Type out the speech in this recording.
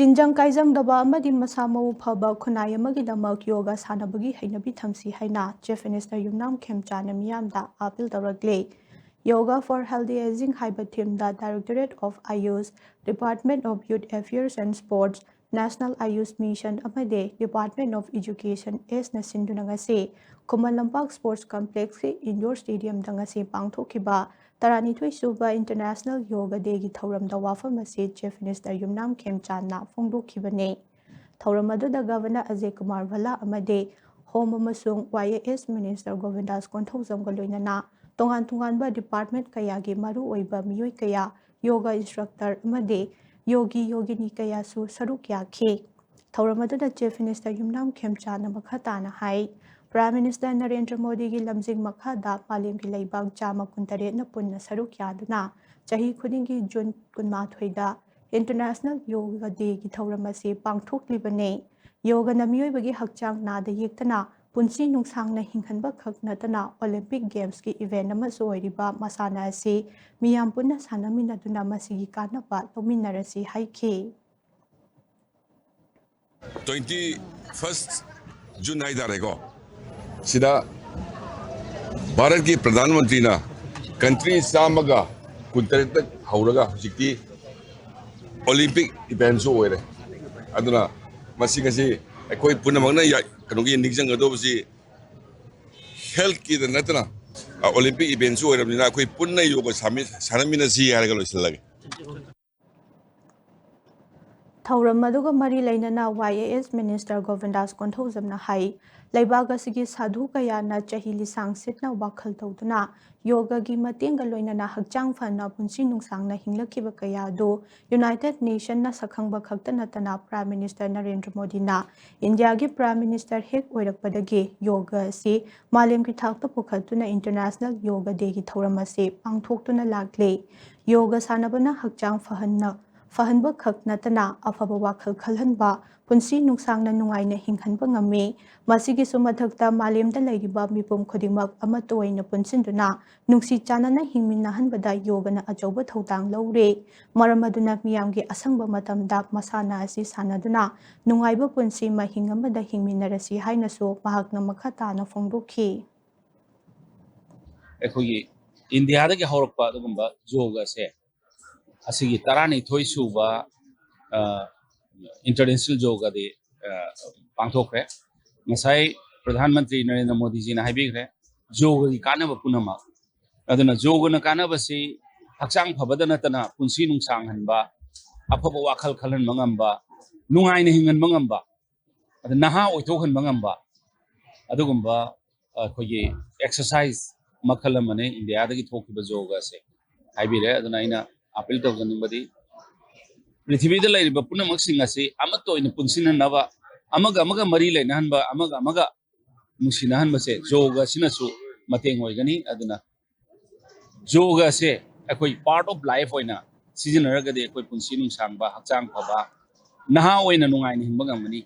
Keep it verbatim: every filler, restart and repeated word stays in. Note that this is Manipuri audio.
ꯇꯤꯟꯖꯪ ꯀꯥꯏꯖꯪꯗꯕ ꯑꯃꯗꯤ ꯃꯁꯥ ꯃꯎ ꯐꯕ ꯈꯨꯟꯅꯥꯏ ꯑꯃꯒꯤꯗꯃꯛ ꯌꯣꯒꯥ ꯁꯥꯟꯅꯕꯒꯤ ꯍꯩꯅꯕꯤ ꯊꯝꯁꯤ ꯍꯥꯏꯅ Chief Minister ꯌꯨꯝꯅꯥꯝ ꯈꯦꯝꯆꯥꯟꯅ ꯃꯤꯌꯥꯝꯗ appeal ꯇꯧꯔꯛꯂꯦ꯫ Yoga for Healthy Aging ꯍꯥꯏꯕ themeꯗ Directorate of Ayush, Department of Youth Affairs and Sports, National Ayush Mission ꯑꯃꯗꯤ Department of Education ꯑꯦꯁꯅ ꯁꯤꯟꯗꯨꯅ ꯉꯁꯤ ꯈꯨꯃꯟ ꯂꯝꯄꯥꯛ Sports Complexꯀꯤ indoor stadiumꯗ ꯉꯁꯤ ꯄꯥꯡꯊꯣꯛꯈꯤꯕ ꯇꯔꯥꯅꯤꯊꯣꯏ ꯁꯨꯕ International Yoga Dayꯒꯤ ꯊꯧꯔꯝꯗ ꯋꯥꯐꯝ ꯑꯁꯤ Chief Minister ꯌꯨꯝꯅꯥꯝ ꯈꯦꯝꯆꯥꯟꯅ ꯐꯣꯡꯗꯣꯛꯈꯤꯕꯅꯤ꯫ ꯊꯧꯔꯝ ꯑꯗꯨꯗ Governor ꯑꯖꯌ ꯀꯨꯃꯥꯔ ꯚꯜꯂꯥ ꯑꯃꯗꯤ Home ꯑꯃꯁꯨꯡ Y A S Minister ꯒꯣꯕꯤꯟꯗꯥꯁ ꯀꯣꯟꯊꯧꯖꯝꯒ ꯂꯣꯏꯅꯅ ꯇꯣꯉꯥꯟ ꯇꯣꯉꯥꯟꯕ department ꯀꯌꯥꯒꯤ ꯃꯔꯨꯑꯣꯏꯕ ꯃꯤꯑꯣꯏ ꯀꯌꯥ, yoga instructor ꯑꯃꯗꯤ yogi yogini ꯀꯌꯥꯁꯨ ꯁꯔꯨꯛ ꯌꯥꯈꯤ꯫ ꯊꯧꯔꯝ ꯑꯗꯨꯗ Chief Minister ꯌꯨꯝꯅꯥꯝ ꯈꯦꯝꯆꯥꯟꯅ ꯃꯈꯥ ꯇꯥꯅ ꯍꯥꯏ, Prime Minister ꯅꯔꯦꯟꯗ꯭ꯔ ꯃꯣꯗꯤꯒꯤ ꯂꯝꯖꯤꯡ ꯃꯈꯥꯗ ꯃꯥꯂꯦꯝꯒꯤ ꯂꯩꯕꯥꯛ ꯆꯥꯝꯃ ꯀꯨꯟꯇꯔꯦꯠꯅ ꯄꯨꯟꯅ ꯁꯔꯨꯛ ꯌꯥꯗꯨꯅ ꯆꯍꯤ ꯈꯨꯗꯤꯡꯒꯤ June ꯀꯨꯟꯃꯥꯊꯣꯏꯗ International Yoga Dayꯒꯤ ꯊꯧꯔꯝ ꯑꯁꯤ ꯄꯥꯡꯊꯣꯛꯂꯤꯕꯅꯤ꯫ ꯌꯣꯒꯅ ꯃꯤꯑꯣꯏꯕꯒꯤ ꯍꯛꯆꯥꯡ ꯅꯥꯗ ꯌꯦꯛꯇꯅ ꯄꯨꯟꯁꯤ ꯅꯨꯡꯁꯥꯡꯅ ꯍꯤꯡꯍꯟꯕ ꯈꯛ ꯅꯠꯇꯅ Olympic Gamesꯀꯤ event ꯑꯃꯁꯨ ꯑꯣꯏꯔꯤꯕ ꯃꯁꯥꯟꯅ ꯑꯁꯤ ꯃꯤꯌꯥꯝ ꯄꯨꯟꯅ ꯁꯥꯟꯅꯃꯤꯟꯅꯗꯨꯅ ꯃꯁꯤꯒꯤ ꯀꯥꯟꯅꯕ ꯂꯧꯃꯤꯟꯅꯔꯁꯤ ꯍꯥꯏꯈꯤ꯫ Twenty first June ꯍꯥꯏꯇꯥꯔꯦꯀꯣ, ꯁꯤꯗ ꯚꯥꯔꯠꯀꯤ ꯄ꯭ꯔꯙꯥꯟ ꯃꯟꯇ꯭ꯔꯤꯅ country ꯆꯥꯝꯃꯒ ꯀꯨꯟꯇꯔꯦꯠꯇ ꯍꯧꯔꯒ ꯍꯧꯖꯤꯛꯇꯤ Olympic eventꯁꯨ ꯑꯣꯏꯔꯦ꯫ ꯑꯗꯨꯅ ꯃꯁꯤ ꯉꯁꯤ ꯑꯩꯈꯣꯏ ꯄꯨꯝꯅꯃꯛꯅ ꯌꯥ-, ꯀꯩꯅꯣꯒꯤ ꯅꯤꯡꯁꯤꯡꯒꯗꯧꯕꯁꯤ healthꯀꯤꯗ ꯅꯠꯇꯅ, ꯑ, Olympic eventꯁꯨ ꯑꯣꯏꯔꯕꯅꯤꯅ ꯑꯩꯈꯣꯏ ꯄꯨꯟꯅ ꯌꯣꯒ ꯁꯥꯃꯤ-, ꯁꯥꯟꯅꯃꯤꯟꯅꯁꯤ ꯍꯥꯏꯔꯒ ꯂꯣꯏꯁꯤꯜꯂꯒꯦ꯫ ꯊꯧꯔꯝ ꯑꯗꯨꯒ ꯃꯔꯤ ꯂꯩꯅꯅ Y A S Minister ꯒꯣꯕꯤꯟꯗꯥꯁ ꯀꯣꯟꯊꯧꯖꯝꯅ ꯍꯥꯏ, ꯂꯩꯕꯥꯛ ꯑꯁꯤꯒꯤ ꯁꯥꯙꯨ ꯀꯌꯥꯅ ꯆꯍꯤ ꯂꯤꯁꯥꯡ ꯁꯤꯠꯅ ꯋꯥꯈꯜ ꯇꯧꯗꯨꯅ ꯌꯣꯒꯒꯤ ꯃꯇꯦꯡꯒ ꯂꯣꯏꯅꯅ ꯍꯛꯆꯥꯡ ꯐꯅ ꯄꯨꯟꯁꯤ ꯅꯨꯡꯁꯥꯡꯅ ꯍꯤꯡꯂꯛꯈꯤꯕ ꯀꯌꯥ ꯑꯗꯨ United Nationsꯅ ꯁꯛꯈꯪꯕ ꯈꯛꯇ ꯅꯠꯇꯅ Prime Minister ꯅꯔꯦꯟꯗ꯭ꯔ ꯃꯣꯗꯤꯅ ꯏꯟꯗꯤꯌꯥꯒꯤ Prime Minister ꯍꯦꯛ ꯑꯣꯏꯔꯛꯄꯗꯒꯤ ꯌꯣꯒ ꯑꯁꯤ ꯃꯥꯂꯦꯝꯒꯤ ꯊꯥꯛꯇ ꯄꯨꯈꯠꯇꯨꯅ International Yoga Dayꯒꯤ ꯊꯧꯔꯝ ꯑꯁꯤ ꯄꯥꯡꯊꯣꯛꯇꯨꯅ ꯂꯥꯛꯂꯤ꯫ ꯌꯣꯒ ꯁꯥꯟꯅꯕꯅ ꯍꯛꯆꯥꯡ ꯐꯍꯟꯅ ꯐꯍꯟꯕ ꯈꯛ ꯅꯠꯇꯅ ꯑꯐꯕ ꯋꯥꯈꯜ ꯈꯜꯍꯟꯕ, ꯄꯨꯟꯁꯤ ꯅꯨꯡꯁꯥꯡꯅ ꯅꯨꯡꯉꯥꯏꯅ ꯍꯤꯡꯍꯟꯕ ꯉꯝꯃꯤ꯫ ꯃꯁꯤꯒꯤꯁꯨ ꯃꯊꯛꯇ ꯃꯥꯂꯦꯝꯗ ꯂꯩꯔꯤꯕ ꯃꯤꯄꯨꯝ ꯈꯨꯗꯤꯡꯃꯛ ꯑꯃꯠꯇ ꯑꯣꯏꯅ ꯄꯨꯟꯁꯤꯟꯗꯨꯅ ꯅꯨꯡꯁꯤ ꯆꯥꯟꯅꯅ ꯍꯤꯡꯃꯤꯟꯅꯍꯟꯕꯗ ꯌꯣꯒꯅ ꯑꯆꯧꯕ ꯊꯧꯗꯥꯡ ꯂꯧꯔꯦ꯫ ꯃꯔꯝ ꯑꯗꯨꯅ ꯃꯤꯌꯥꯝꯒꯤ ꯑꯁꯪꯕ ꯃꯇꯝꯗ ꯃꯁꯥꯟꯅ ꯑꯁꯤ ꯁꯥꯟꯅꯗꯨꯅ ꯅꯨꯡꯉꯥꯏꯕ ꯄꯨꯟꯁꯤ ꯃꯍꯤꯡ ꯑꯃꯗ ꯍꯤꯡꯃꯤꯟꯅꯔꯁꯤ ꯍꯥꯏꯅꯁꯨ ꯃꯍꯥꯛꯅ ꯃꯈꯥ ꯇꯥꯅ ꯐꯣꯡꯗꯣꯛꯈꯤ꯫ ꯑꯩꯈꯣꯏꯒꯤ ꯏꯟꯗꯤꯌꯥꯗꯒꯤ ꯍꯧꯔꯛꯄ ꯑꯗꯨꯒꯨꯝꯕ ꯌꯣꯒ ꯑꯁꯦ ꯑꯁꯤꯒꯤ ꯇꯔꯥꯅꯤꯊꯣꯏ ꯁꯨꯕ ꯏꯟꯇꯔꯅꯦꯁꯅꯦꯜ ꯌꯣꯒ ꯗꯦ ꯄꯥꯡꯊꯣꯛꯈ꯭ꯔꯦ꯫ ꯉꯁꯥꯏ ꯄ꯭ꯔꯙꯥꯟ ꯃꯟꯇ꯭ꯔꯤ ꯅꯔꯦꯟꯗ꯭ꯔ ꯃꯣꯗꯤꯖꯤꯅ ꯍꯥꯏꯕꯤꯈ꯭ꯔꯦ, ꯌꯣꯒꯒꯤ ꯀꯥꯟꯅꯕ ꯄꯨꯝꯅꯃꯛ꯫ ꯑꯗꯨꯅ ꯌꯣꯒꯅ ꯀꯥꯟꯅꯕꯁꯤ ꯍꯛꯆꯥꯡ ꯐꯕꯗ ꯅꯠꯇꯅ ꯄꯨꯟꯁꯤ ꯅꯨꯡꯁꯥꯡꯍꯟꯕ, ꯑꯐꯕ ꯋꯥꯈꯜ ꯈꯜꯍꯟꯕ ꯉꯝꯕ, ꯅꯨꯡꯉꯥꯏꯅ ꯍꯤꯡꯍꯟꯕ ꯉꯝꯕ, ꯑꯗ ꯅꯍꯥ ꯑꯣꯏꯊꯣꯛꯍꯟꯕ ꯉꯝꯕ ꯑꯗꯨꯒꯨꯝꯕ ꯑꯩꯈꯣꯏꯒꯤ ꯑꯦꯛꯁꯔꯁꯥꯏꯁ ꯃꯈꯜ ꯑꯃꯅꯤ ꯏꯟꯗꯤꯌꯥꯗꯒꯤ ꯊꯣꯛꯈꯤꯕ ꯌꯣꯒ ꯑꯁꯦ꯫ ꯍꯥꯏꯕꯤꯔꯦ꯫ ꯑꯗꯨꯅ ꯑꯩꯅ ꯑꯥꯄꯤꯜ ꯇꯧꯖꯅꯤꯡꯕꯗꯤ ꯄ꯭ꯔꯤꯊꯤꯕꯤꯗ ꯂꯩꯔꯤꯕ ꯄꯨꯝꯅꯃꯛꯁꯤꯡ ꯑꯁꯤ ꯑꯃꯠꯇ ꯑꯣꯏꯅ ꯄꯨꯟꯁꯤꯟꯍꯟꯅꯕ, ꯑꯃꯒ ꯑꯃꯒ ꯃꯔꯤ ꯂꯩꯅꯍꯟꯕ, ꯑꯃꯒ ꯑꯃꯒ ꯅꯨꯡꯁꯤꯅꯍꯟꯕꯁꯦ ꯌꯣꯒ ꯑꯁꯤꯅꯁꯨ ꯃꯇꯦꯡ ꯑꯣꯏꯒꯅꯤ꯫ ꯑꯗꯨꯅ ꯌꯣꯒ ꯑꯁꯦ ꯑꯩꯈꯣꯏ ꯄꯥꯔꯠ ꯑꯣꯐ ꯂꯥꯏꯐ ꯑꯣꯏꯅ ꯁꯤꯖꯤꯟꯅꯔꯒꯗꯤ ꯑꯩꯈꯣꯏ ꯄꯨꯟꯁꯤ ꯅꯨꯡꯁꯥꯡꯕ, ꯍꯛꯆꯥꯡ ꯐꯕ, ꯅꯍꯥ ꯑꯣꯏꯅ ꯅꯨꯡꯉꯥꯏꯅ ꯍꯤꯡꯕ ꯉꯝꯒꯅꯤ꯫